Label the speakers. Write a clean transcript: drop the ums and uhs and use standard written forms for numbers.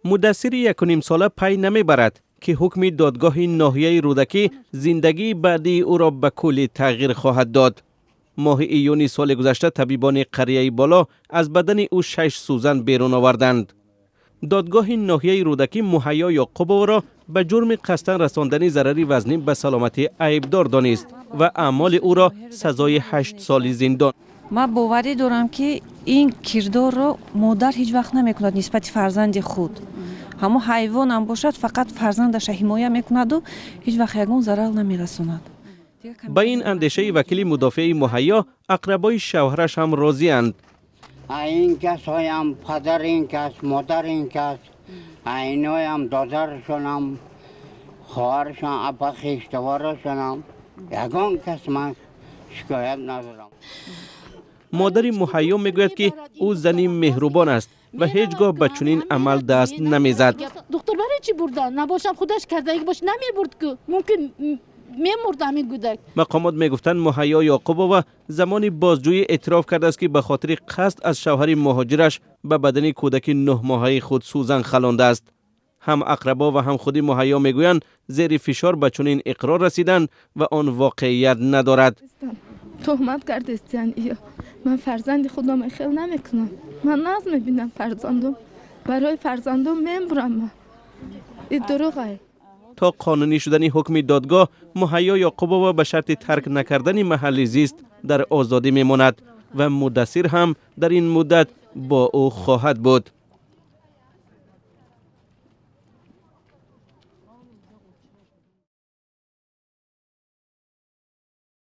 Speaker 1: Мудассири 1.5 сола пай намебарад, ки ҳукми додгоҳи ноҳияи Рӯдакӣ зиндагии баъдии ӯро ба куллӣ тағйир хоҳад дод. Моҳи июни соли гузашта табибони қарияи Боло аз бадани ӯ шаш сӯзан берун оварданд. Додгоҳи ноҳияи Рӯдакӣ Муҳайё Ёқубоваро ба ҷурми қасдан расондани зарари вазнин ба саломатӣ айбдор донист ва аъмоли ӯро сазои 8 соли зиндон.
Speaker 2: Ман боварӣ дорам, ки ин кирдорро модар ҳеҷ вақт намекунад нисбати фарзанди худ. Ҳамон ҳайвонам бошад, фақат фарзандаша ҳимоя мекунаду ҳеҷ вақт ягон зарар намерасонад.
Speaker 1: Ба ин андешаи вакили мудофеи Муҳайё ақрабои шавҳараш ҳам розианд.
Speaker 3: Ин касоям падар, ин кас модар, ин кас иноям додаршонам, хоҳаршон, апа, хештаворашонам, ягон кас ман шикоят надорам.
Speaker 1: Модари Муҳайё мегӯяд, ки ӯ зани меҳрубон аст ва ҳеҷ гоҳ ба чунин амал даст намезад.
Speaker 4: Духтур барои чӣ бурдан? Набошам, худаш кардаги бош, намебурд, ку мумкин мемурд ҳамин кӯдак.
Speaker 1: Мақомот мегуфтанд, Муҳайё Ёқубова замони бозҷӯӣ эътироф кардааст, ки ба хотири қасд аз шавҳари муҳоҷираш ба бадани кӯдаки 9-моҳаи худ сӯзан халондааст. Ҳам ақрабо ва ҳам худи Муҳайё мегӯянд, зери фишор ба чунин иқрор расиданд ва он воқеият надорад.
Speaker 5: Туҳмат кардестиян ё ман фарзанди худам хел намекунам. Ман наз мебинам фарзандом, барои фарзандом мемурам ман. И дурӯғай.
Speaker 1: То қонунӣ шудани ҳукми додгоҳ Муҳайё Ёқубова ба шарти тарк накардани маҳалли зист дар озодӣ мемонад ва Мудассир ҳам дар ин муддат бо ӯ хоҳад буд.